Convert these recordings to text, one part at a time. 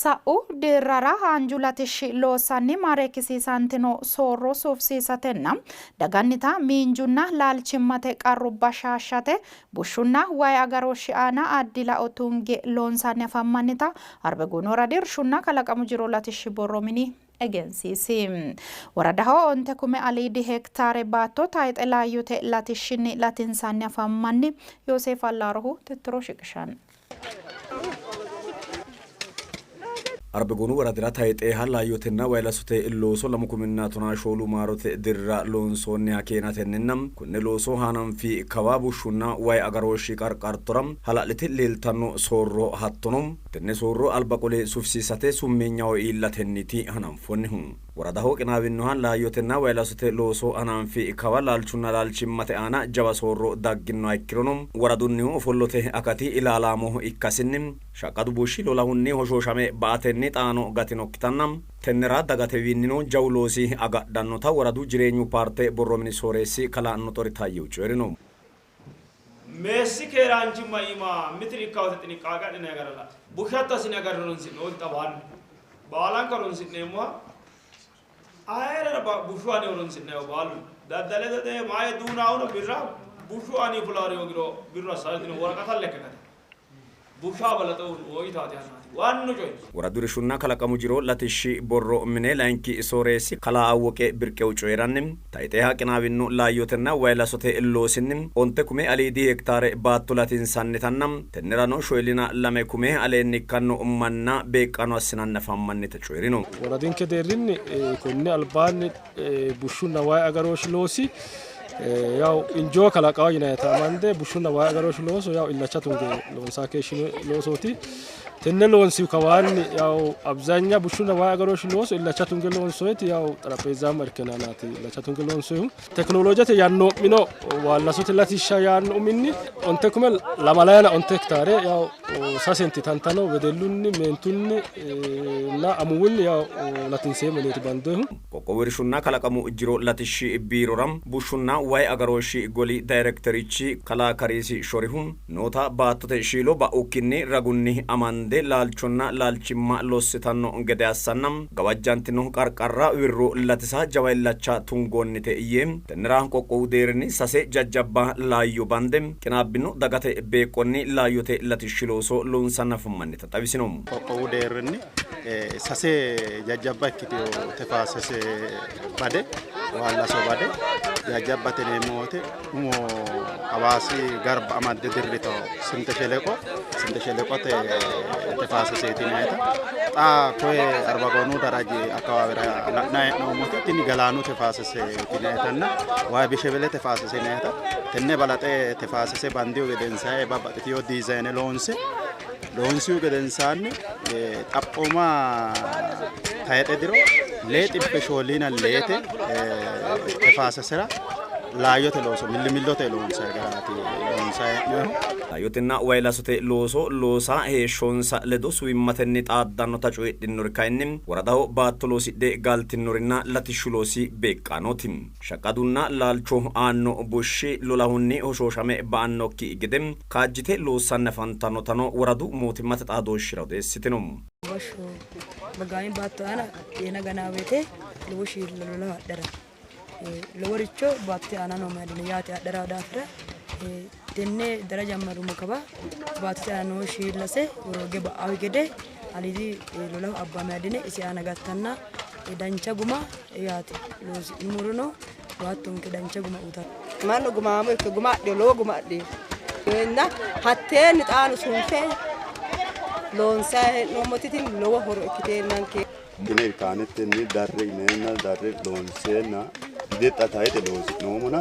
Sa'u dirrara haanju latishshi loossanni maareekkisiisantino soorro sufisiisatenna dagannita miinjunna laalchimmate qarrubba shaashshate bushshunna way agarooshshi aana addi lao tunge loonsanni afammannita Arbeguunu Woradi Irshunna Kalaqamu Jiro Latishshi Borro Mini egensiisi. Woradaho onte kume aliidi hektaare baatto tayxe laayyote latishshinni latinsanni afammanni Yooseef Allaarohu tittiro shiqishanno. Arbegoonu woradira tayxeeha laayyotenna wayilasote looso 2014 maarote dirira loonsoonniha keenatenninna konne looso hananfi kawa bushshunna way agarooshshi qarqartora hala'lite leeltanno soorro hattono tenne soorro alba qole sufisiisate summeenyaho iillatenniiti hananfoonnihu. Woradaho qinaawinoha laayyotenna wayilasote looso hananfi kawa laalchunna laalchimmate aana jawa soorro dagginnoha ikkirono woradunnihu ofollote akati ilaalaamo ikkasinni shaqqadu bushshi lolahunni hoshooshame ba''atenni xaano gatinokkitanna tennera dagatewiinnino jawu loosi agadhannota woradu jireenyu paarte borro mini sooreessi kalaa Noxori Taayyehu coyi'rino. Meessi keeraanchimma iima mitiri ikkawote xiniqqaaqe adhinanni gara la'no. Bushatto assine agarre horonsi'nooti xawanno. Baalanka horonsi'neemmoha ayerera bushu ani horonsi'nayiho baalu. Daddale dade maaye duunaahuno birra bushu ani fulaari hoogiro birru assaari dino woraqata lekke kate. Busha balaxo woyitaati hanaati waannu coyi. Woradu Irshunna Kalaqamu Jiro Latishshi Borro Mine Layinki Sooreessi Kalaa Awwoqe Birqew coyi'ranni, tayxeha qinaawinno laayyotenna way lasote loosinni onte kume aliidi hektaare baatto latinsannitanna tennerano shoylina lame kume aleenni ikkanno manna beeqqaano assinanni afammannita coyi'rino. Woradinke deerrinni konni albaanni bushshunna wayi agarooshshi loosi yawu injoo kalaqawo yinannita amande bushshunna wayi agarooshshi looso yawu illacha tunge loonsanni keeshshino loosooti. Tenne loonsihu kawaanni yawu abzanya bushshunna wayi agarooshshi looso illacha tunge loonsoyiti yawu xarapheezzaamma irkene aanaati illacha tunge loonsoyihu. Tekinooloojete yannoo'mino waallasote latishsha yaanno uminni onte kume lamalayina onte hektaare yawu sasenti tantano wedellunni meentunni na amuwunni yawu latinseemmo yineeti bandoyihu. Qoqqowu Irshunna Kalaqamu Jiro Latishshi Biirora Bushshunna Way Agarooshshi Goli Dayrekterichi Kalaa Kariisi Shorihu, noota baattote shiilo ba'ukkinni ragunni amande laalchonna laalchimma lossitanno gede assanna gawajjantino qarqarra wirro latisa jawa illacha tungoonnite yee, tennera qoqqowu deerrinni sase jajjabba laayyo bande qinaabbino dagate beeqqonni laayyote latishshi looso loonsanni afammannita xawisino. Qoqqowu deerrinni sase jajjabba ikkitino tefaasese bade waallaso bade jajjabbate yineemmo woyte umo Hawaasi garba amadde dirrito Simte Sheleqo Simte Sheleqote tefaaseseeti yinayita xa koye Arbagoonu daraji akkawaawera la'nayi hee'noommoti tini Galaanu tefaaseseeti yinayitanna Waabi Shebele tefaasese yinayita tenne balaxe tefaasese bandihu gedensaanni babbaxxitino diizayine loonse Loonsihu gedensaanni xaphooma tayixe diro lee xibbe shooliina leete tefaasesera laayyote looso millimillote loonsanni garaati loonsanni hee'noonnihu. Laayyotenna wayilasote looso loosa heeshshonsa ledo suwimmatenni xaaddannota coyidhinnori kayinni woradaho baatto loosidhe galtinnorinna latishshu loosi beeqqaanooti. Shaqqadunna laalcho aanno bushshi lolahunni hoshooshame ba''annokki gede kaajjite loossanni afantannotano woradu mootimmate xaadooshshira odeessitino. Bashsho bagaame baatto aana xeena ganaa woyte lowo shiilla lolahu adhara loworicho baattote aana noo maadine yaate adhara daafira tenne dara jammarummo kawa baattote aana noo shiillase worooge ba'awi gede aliidi lolahu abba maadine isi aana gattanna dancha guma yaate loosi'nummorono baattonke dancha guma uyitanno. Mannu gumaamo ikke guma adhino, lowo guma adhino. Hatteenni xaano sunfe loonsanni hee'noommoti tini lowo horo ikkiteennanke. Tini irkaanetenni darre yineenna darre loonseenna gide xa tayixe loosi'noommona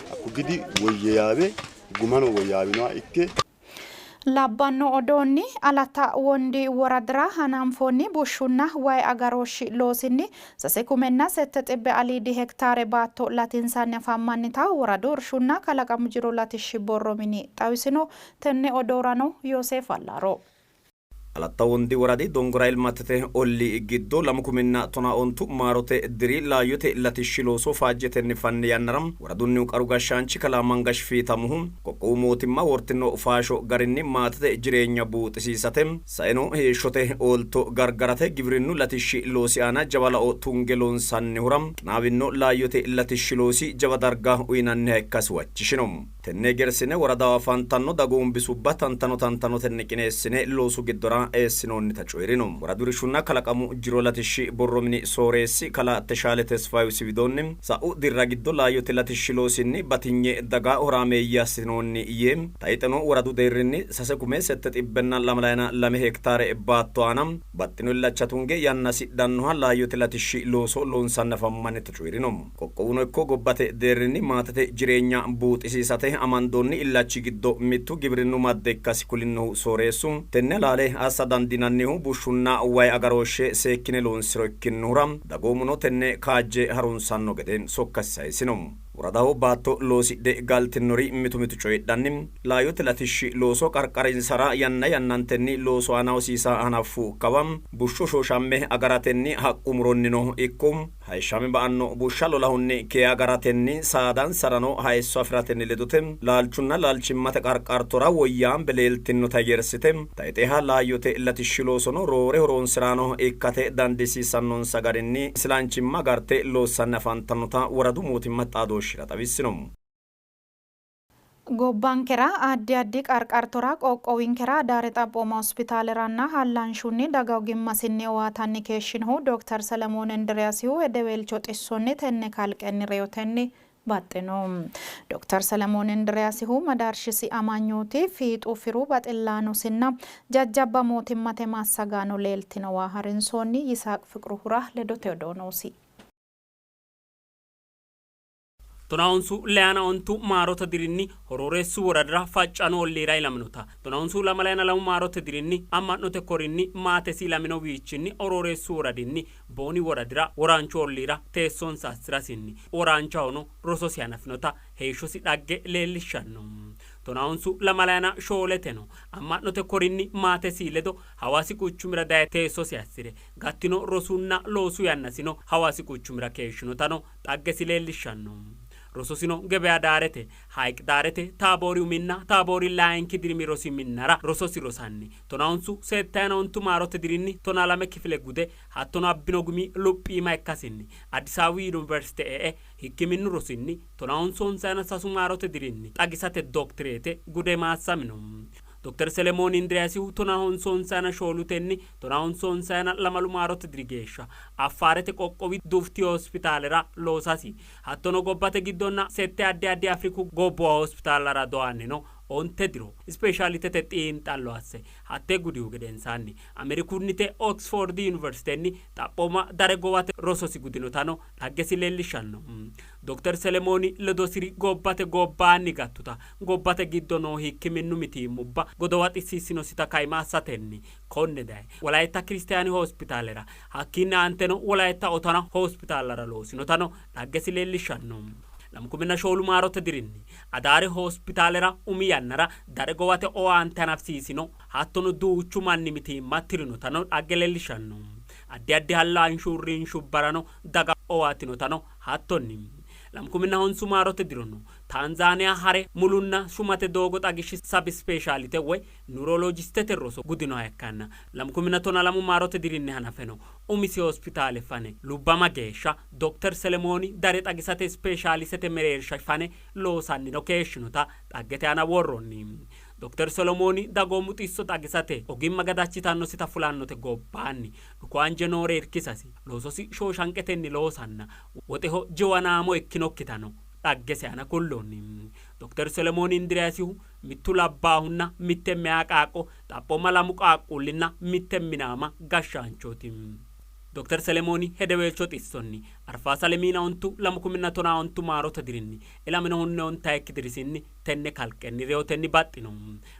hakku gidi woyyaawe gumano woyyaawinoha ikke Labbanno odoonni Alatta Wondi woradira hananfoonni bushshunna way agarooshshi loosinni sase kumenna sette xibbe aliidi hektaare baatto latinsanni afammannita woradu Irshunna Kalaqamu Jiro Latishshi Borro Mini xawisino. Tenne odoorano Yooseef Allaaro. Alatta Wondi woradi Dongora Ilmatete ollii giddo 2015 maarote diri laayyote latishshi looso faajjetenni fanni yannara woradunnihu qaru gashshaanchi kalaa Mangash Fiitamuhu qoqqowu mootimma wortino faasho garinni maatete jireenya buuxisiisate saeno heeshshote oolto gargarate gibirinnu latishshi loosi aana jawa lao tunge loonsannihura qinaawinno laayyote latishshi loosi jawa darga uynanniha ikkasi huwachishino. Tenne hegersine woradaho afantanno dagoomu bisubba tantano tantanotenni qineessine loosu giddora eessinoonnita coyi'rino. Woradu Irshunna Kalaqamu Jiro Latishshi Borro Mini Sooreessi Kalaa Teshaale Tesfaye isi widoonni, sa'u dirra giddo laayyote latishshi loosinni batinye daga horaameeyye assinoonni yee, tayxeno woradu deerrinni 6722 hektaare baatto aana baxxino illacha tunge yanna hasidhannoha laayyote latishshi looso loonsanni afammannita coyi'rino. Qoqqowuno ikko gobbate deerrinni maatete jireenya buuxisiisate amandoonni illachi giddo mittu gibrinnu madde ikkasi kulinnohu sooreessu, tenne halaale assa dandiinannihu bushshunna way agarooshshe seekkine loonsiro ikkinnohura dagoomuno tenne kaajje harunsanno gede sokkasi saysino. Woradaho baatto loosidhe galtinnori mitu mitu coyidhanni, laayyote latishshi looso qarqarinsara yanna yannantenni loosu aana hosiisa hanaffu kawa bushshu shoshamme agaratenni haqqu muronnino ikko Hayishshame ba'anno bushsha lolahunni kee agaratenni saadansarano hayisso afi'ratenni ledote laalchunna laalchimmate qarqartora woyyaambe leeltinnota hegersite, tayxeha laayyote latishshi loosono roore horonsi'raano ikkate dandiisiissannonsa garinni isilanchimma agarte loossanni afantannota woradu mootimma xaadooshshira xawissino. Gobbankera addi addi qarqartora, qoqqowinkera Adaare Xaphooma Hospitaaleranna hallanshunni daga ogimmasinni owaatanni keeshshinohu Dokter Selemoon Indiriyaasihu hedeweelcho xissonni tenne kalqenni reyotenni baxxino. Dokter Selemoon Indiriyaasihu madaarshisi amanyooti fiixu firu baxillaanosinna jajjabba mootimmate massagaano leeltinowa harinsoonni. Yisaaq Fiqruhura ledote odoo noosi. Tonaonsu leyana ontu maarote dirinni Horooreessu woradira Faccanu olliira ilaminota Tonaonsu lamalayina lamu maarote dirinni amma'note korinni maatesi ilamino wiichinni Horooreessu woradinni Booni woradira Woraanchu olliira teessonsa assi'rasinni Woraanchahono rososi hanafinota heeshshosi dhagge leellishshanno. Tonaonsu lamalayina shooleteno amma'note korinni maatesi ledo Hawaasi quchumira daye teessosi assi're gattino rosunna loosu yannasino Hawaasi quchumira keeshshinotano xaggesi leellishshanno. Rososino Gebeya Daarete, Hayiq Daarete, Taaboori uminna Taaboori layinki dirimi rosi minnara rososi rosanni tonaonsu seettayina ontu maarote dirinni tonaalame kifile gude hattono abbino gumi luphiima ikkasinni Addis Ababu Yuniversite e''e hikkiminnu rosinni tonaonsu onsayina sasu maarote dirinni xagisate doktireete gude maassamino. Dokter Selemoon Indiriyaasihu tonaa honsu onsayina shoolutenni tonaa honsu onsayina lamalu maarote diri geeshsha Affaarete qoqqowi Dufti Hospitaalera loosasi hattono gobbate giddonna sette addi addi Afriku gobbuwa hospitaallara dowaannino onte diro ispeeshaalitete xiinxallo asse hatte gudihu gedensaanni Ameerikunnite Oksfoordi Yuniversitenni xaphooma dare gowate rososi gudinotano dhaggesi leellishshanno. Dokter Selemooni ledosiri gobbate gobbaanni gattuta gobbate giddo noo hikkiminnu mitiimmubba godowa xissiissinosita kaima assatenni konne daye Wolayitta Kiristiyaani Hospitaalera hakkiinni aanteno Wolayitta Otana Hospitaallara loosinotano dhaggesi leellishshanno. Lamu kuminna shoolu maarote dirinni Adaare Hospitaalera umi yannara dare gowate owaante hanafisiisino hattono duuchu manni mitiimma tirinotano dhagge leellishshanno. Addi addi hallaanshu uurrinshubbarano daga owaatinotano hattonni. 2009 maarote dirono Taanzaaniya hare mulunna shumate doogo xagishshi sabispeeshaalite woy nurolojistete roso gudinoha ikkanna 2012 maarote dirinni hanafeno umisi hospitaale fane lubbama geeshsha Dokter Selemooni dare xagisate ispeeshaalisete mereersha fane loosannino keeshshinota dhaggete aana worroonni. Dokter Solomooni dagoomu xisso xagisate ogimma gadachitannosita fulannote gobbaanni dhuku anje noore irkisasi, loososi shooshanqetenni loosanna woxeho jiwanaamo ikkinokkitano dhaggese aana kulloonni. Dokter Selemooni Indiriyaasihu mittu labbaahunna mitte meyaa qaaqqo xaphooma lamu qaaqquullinna mitte minaama gashshaanchooti. Dokter Selemooni hedeweelcho xissonni Arfaasa lemiina ontu lamu kuminna tonaa ontu maarote dirinni ilaminohunni ontayikki dirisinni tenne kalqenni reyotenni baxxino.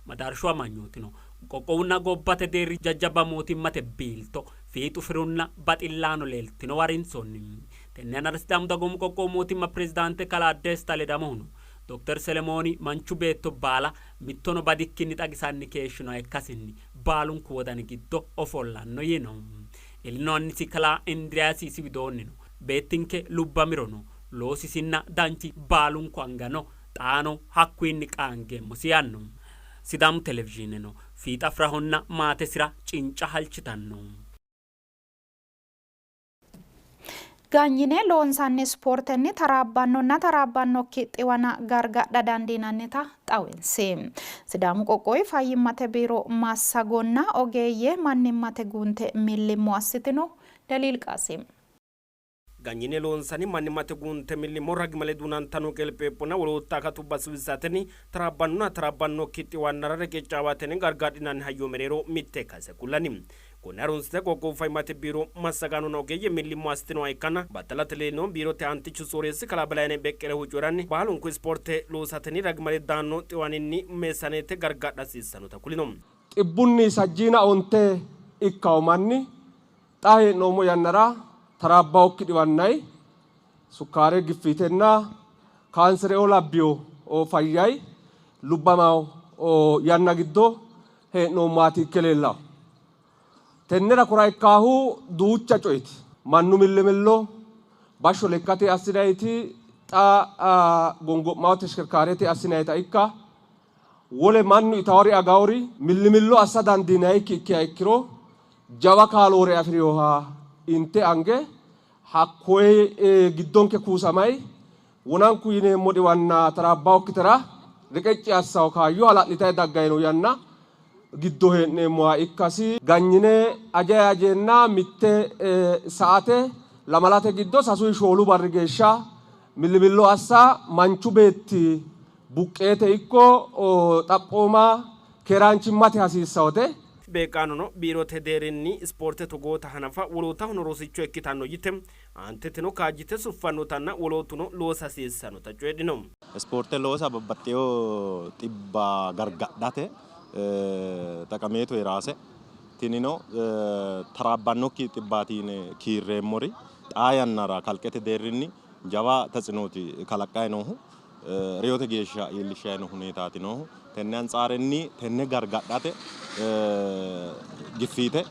Madaarshu amanyootino qoqqowunna gobbate deerri jajjabba mootimmate biilto, fiixu firunna baxillaano leeltinowa harinsoonni. Tenne yannara Sidaamu Dagoomu Qoqqowu Mootimma Pirezidaante Kalaa Desta Ledamohuno Dokter Selemooni manchu beetto baala mittono badikkinni xagisanni keeshshinoha ikkasinni baalunku wodani giddo ofollanno yiino. Ilino annisi kalaa Indiriyaasi isi widoonnino beettinke lubbamirono loosisinna danchi baalunku anga no, xaano hakkuyinni qaangeemmosi yaanno. Sidaamu televizhiineno fiixa firahonna maatesira cinca halchitanno. Ganyine loonsanni ispoortenni taraabbannonna taraabbannokki xiwana gargadha dandiinannita xawinsi. Sidaamu qoqqowi fayyimmate biiro massagonna ogeeyye mannimmate guunte millimmo assitino. Daliil Qaasim. Ganyine loonsanni mannimmate guunte millimmo ragimale duunantanno qelpheephonna wolootta akatubba suwisatenni taraabbannonna taraabbannokki xiwannara reqeccaawatenni gargadhinanni hayyo mereero mitte ikkase kullanni. Konne harunsite qoqqowu fayyimmate biiro massagaanonna ogeeyye millimmo assitinoha ikkanna battalate leellino biirote aantichu sooreessi kalaa Belayineh Beqqelehu coyi'ranni baalunku ispoorte loosatenni ragimale daanno xiwaninni meessaneete gargadha hasiissannota kulino. Xibbunni sajjiina onte ikkawo manni xa hee'noommo yannara taraabbawokki dhiwannayi, sukkaare, giffiitenna kaansereoo labbino fayyayi lubbamawo yanna giddo hee'noommohaati ikke leellawo. Tennera kora ikkaahu duucha coyeti. Mannu millimillo, bashsho lekkate assinayiti xa gongo'mawo teshkerkaarete assinayita ikka, wole mannu itawori agawori millimillo assa dandiinayikki ikkiha ikkiro jawa kaaloore afi'rinoha inte ange hakkoye giddonke kuusamay wonanku yineemmo dhiwanna taraabbawokkitera reqecci assawo kaayyo hala'litay daggayino yanna giddo hee'neemmoha ikkasi ganyine ajay ajeenna mitte saate lamalate giddo sasuyi shoolu barri geeshsha millimillo assa manchu beetti buqqeete ikko xaphooma keeraanchimmate hasiissawote. Beeqqaanono biirote deerrinni ispoorte togoota hanafa wolootahono rosicho ikkitanno yite aanteteno kaajjite suffannotanna wolootuno loosa hasiissannota coyidhino. Ispoorte loosa babbaxxeewo xibba gargadhate xaqameetu hee'rase, tinino taraabbannokki xibbaati yine kiirreemmori xaa yannara kalqete deerrinni jawa tetsinooti kalaqqanni noohu, reyote geeshsha iillishshanni noo huneetaati noohu. Tenne antsaarenni tenne gargadhate giffiite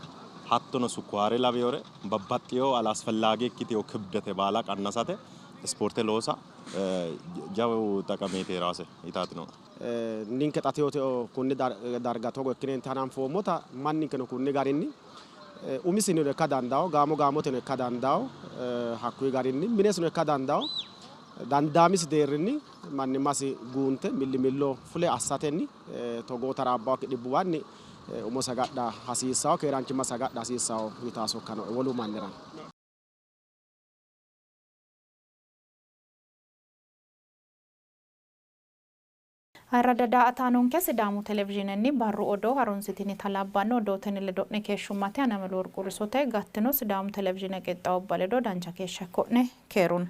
hattono sukkaare lawinore babbaxxeewo alasfellaage ikkitewo kibdete baala qannasate ispoorte loosa jawu xaqameeti hee'rase yitaati noohu. Ninke xa teyo teyo kunni darga togo ikkineenti hananfoommota manninkeno kunni garinni umisinnino ikka dandawo, gaamo gaamoteno ikka dandawo, hakkuyi garinni minesino ikka dandawo, dandaamisi deerrinni mannimmasi guunte millimillo fule assatenni togoo taraabbawokki dhibbuwanni umosi agadha hasiissawo, keeraanchimmasi agadha hasiissawo yitaa sokka nooe wolu mannira. Ayirradda daa''ataanonke Sidaamu televizhiinenni barru odoo harunsitinita labbanno odootenni ledo'ne keeshshummate Anamelo Worqu Risote gattino Sidaamu televizhiine qixxaawubba ledo dancha keeshsha ikko'ne keerun.